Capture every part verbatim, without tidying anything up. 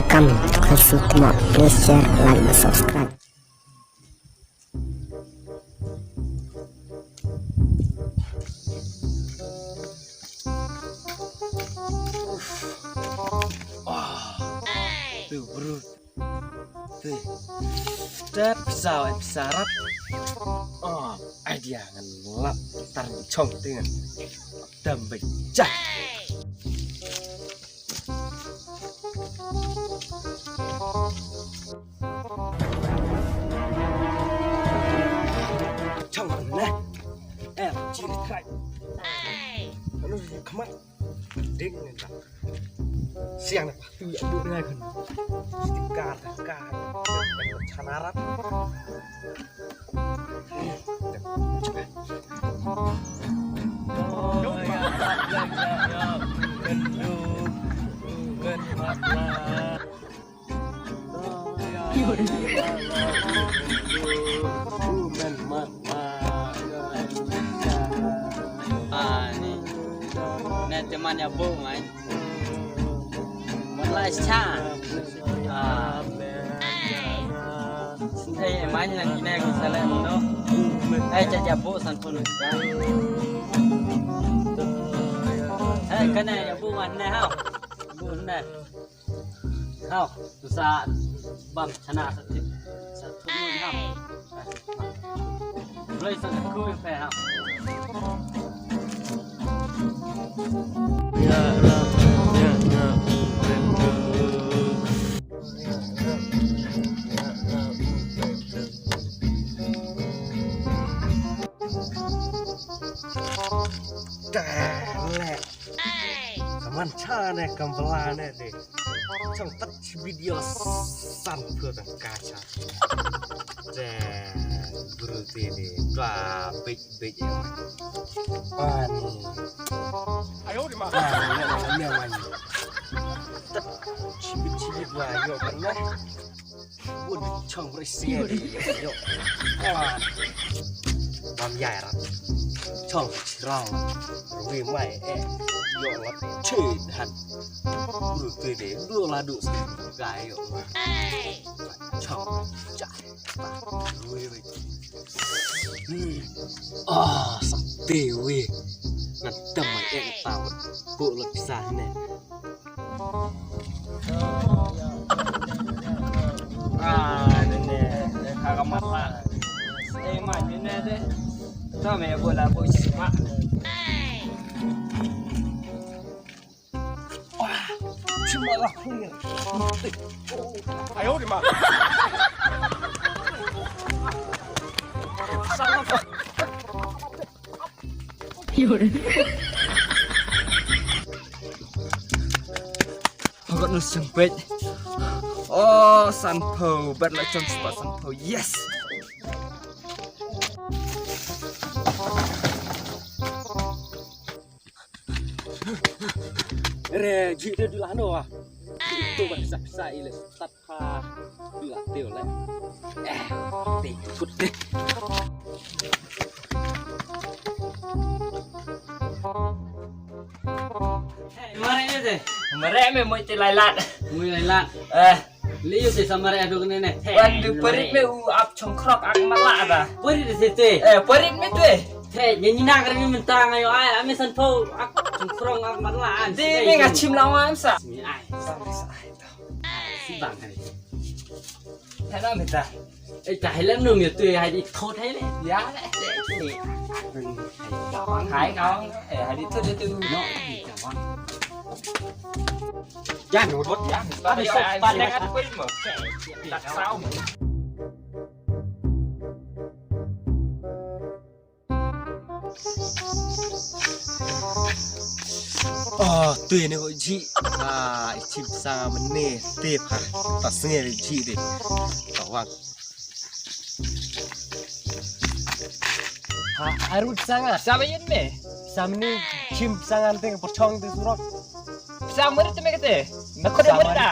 Kam khasu kma, please share, like, and subscribe. Ah, tu brut. Te. Te pisa, eh, pisa rap. Oh, idea ngan lap tar chong te ngan. Dam bejah. Chong ne. Eh, chiri krai. Anu, come on. Ding ni ta. Siang ni patu ya bu ngai kan. Stika ta ka. Chanarat. Ani. Ne teman ya bu mai. Mulai cha. Ah. Hey, man, nan ine ko sale no. Hey, cha ya bu san pun. Hey, kane ya bu man ne hao. Bu ne. Hau, tu sa bam chana sa tip. Sa tu ni hau. Roi sa ku pe hau. Ya, ya, ya, ya. Damn it. Kaman cha ne kam bala ne de. Chong tat chi video san phu dang ka cha. De bru ti de. Ba big big ya. Ani. Ayo di ma. Ani ne man. Tat chi bit chi bit wa yo kan ne. Bun chong rei sia di yo. Bam yai rat. Chong chirau. Rui mai eh. Yo lat chi han. Bru tu de. Du la du sa. Gai yo. Chong cha. Rui rui. Hmm. Ah, sa te wi. Ngan tam mai eh tau. Bu lat sa ne. Ah, ne ne, ne ka ka mat la. Eh, ma, ne ne de. Ta me bo la bo chi ma. Wah, chi ma la khun. Ayo di ma. Hagot nus jemput. Oh, sanphew, bat la chong spot sanphew. Yes. Re, ji de dula no ah. Tu ba sa sa ile. Tat. Ha, la teo le. Eh, te put de. Mare ne de. Mare me mo te lai lat. Mo lai lat. Eh, liu te sa mare adu ne ne. Wan du parit me u ap chong krok ak mala da. Parit de te. Eh, parit me tu. Te, nyi nyi na kar mi mentang ayo ai, ame sanphew ak chong krok ak mala an. De me ngachim lawan sa. Ai. Sibang kali. Hello mita. Eh, ta hello nung ya tu ya di thot hai le. Ya le. Hai kau. Eh, hai di thot ya tu. No. Jangan nurut ya. Ada sopan dengan apa ini mah. Tak tahu. Oh, tu ini kok ji. Ah, ichim sa mene tip ha. Tas nge ji de. Tawang. Ha, arut sanga. Sa ba yin me? Sa mene chim sanga teng perchong tu surok. Sa mer tu me kete. Me kode mer da.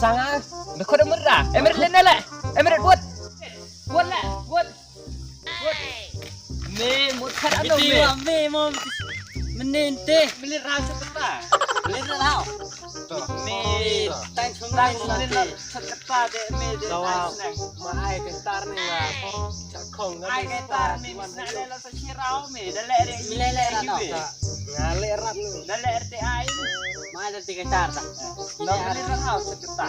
Sanga. Me kode mer da. Emer le nele. Emer buat. Buat le. Buat. Me mut khat ano me. Me mo. Menente. Meli rasa peta. Meli rasa. Me tan chong Tang shu lin lar shat katta de me de. Dawa, ai sneng. Ma ai ka star ne nga. Chak khong nga ai ka star me, me sneng le la sa shirau me. Da le re. Me le le ra no. Nga le rat nu. Da le re te ai. Ma ai da te ka star ta. Nga le rat hau shat katta.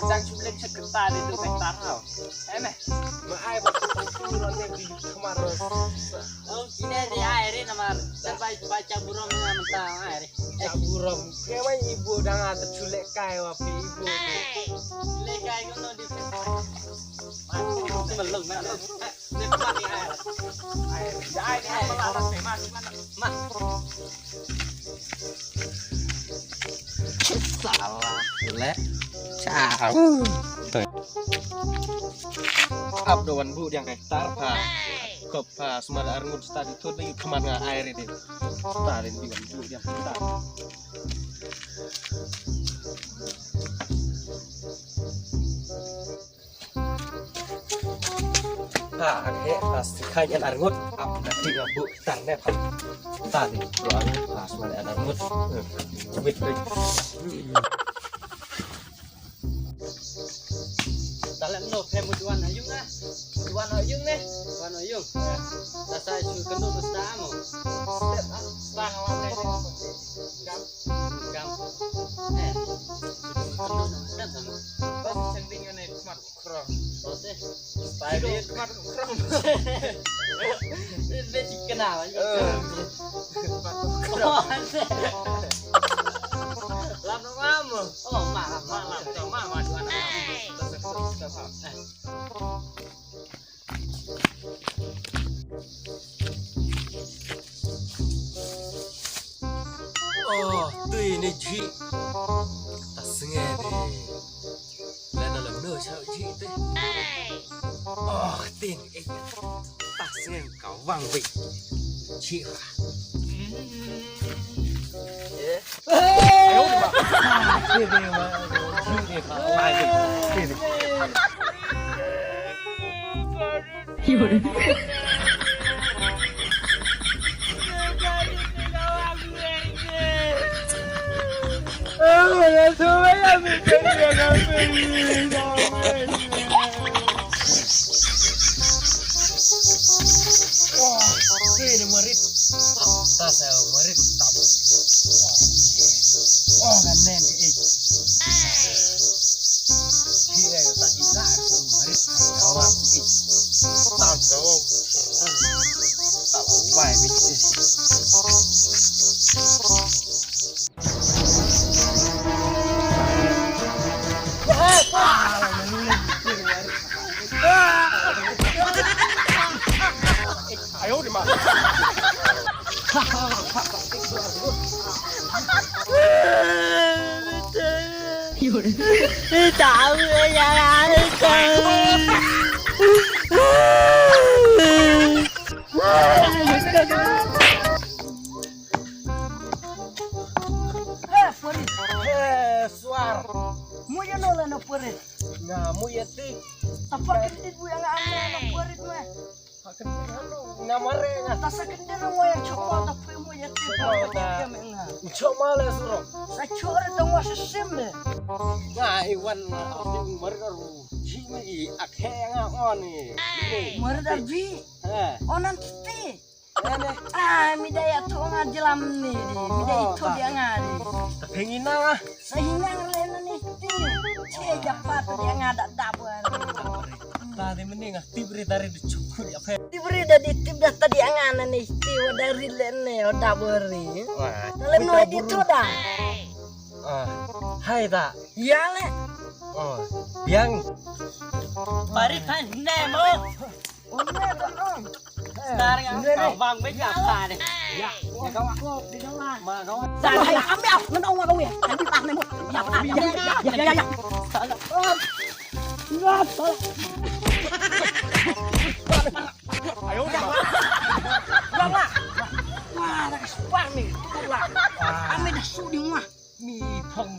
Tang shu lin shat katta de tu ka star hau. Em eh. Ma ai ba shu rat ne di khamar. Oh, kine re ai re namar. Ter bai bai chak burom na mynta ai re. Chak burom. Ke bai ibu dang ada chulek kai wa pi ibu. Chulek kai ko no di. Mas, melong, melong. Ni kuat ni ai. Ai, ai, ai, malah ras ni, mas, mas, mas. Salah, le. Chau. Ap do wan bu diang kai tar pa. Kop pa, sma da arngut sta di thot da yu khaman nga ai re de. Sta den di wan bu diang tar. Ha, ang he, ha, si khain an arngut, ap na ti nga bu tar ne pa. Ta ni, lo ang, ha, sma an arngut. Wit, wit. Dalam no, phe mu duan ha yung na. Mu duan ha yung ne. Duan ha yung. Ta sa chu kanu tu sta mo. Sta ha wa ne. Gam. Gam. Eh. Chu kanu tu sta mo. Bas sending ne khmat. Krong. Ose. Spider. Mat krong. Be ti kena. Mat krong. Lam no mam. Oh, ma, ma, ma, ma, ma, ma. Oh, tu ini ji. Ta senge de. Lana lam no chau ji te. Oh, tin eh. Ta seng ka wang wei. Chi ha. Eh. Ayo ma. Chi de ma. Chi de ma. Wai de. Chi de. He, Farid. He, Suar. Mu ïa no la na Farid? Nga mu ïa ti. Tapa kredit bu ïa nga am na Farid me. Tapa kredit hano. Nga mare nga. Ta sa kredit nga ïa chok ma ta pui mu ïa ti. Chok ma ta. Chok ma le suro. Sa chok re ta wa sa sim le. Nga i wan ma ti mare ka ru. Ji me i ak he nga on ni. Mare da ji. He. Onan ti. Ah, mi da ïa thoh nga jlam ni, ni. Mi da ïa thoh ïa nga ni. Ta phi ngi na. Sa hi nang le na ni ti. Che ja pa ta ïa nga da da bor. Ta de mending ah tip ri ta ri de chukur ïa phe. Tip ri da di tip da ta ïa nga na ni ti wa da ri le ne wa da bor ri. Ta le no di thoh da. Ah, hai da. Ïa le. Oh, biang. Bari kan ne mo. Star nga ka bang bej ka pa de. Ya, ya ka wa. Ma ka wa. Star hai am ya, ngan ong wa ka wi. Kan di pa ne mo. Ya, ya, ya, ya, ya, ya. Salah. Ayo dah. Wah, dah spar ni. Wah. Ame dah sudi wah. Mi phong.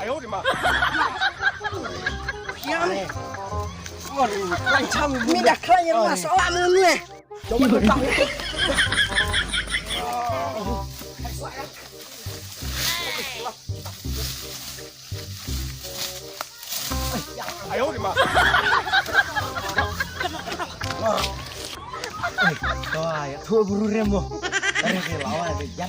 Ayo di ma. Mi da khlaiñ ïa nga sala mun ne. Ai, to ai, to buru remo. Are ke lawa de ya.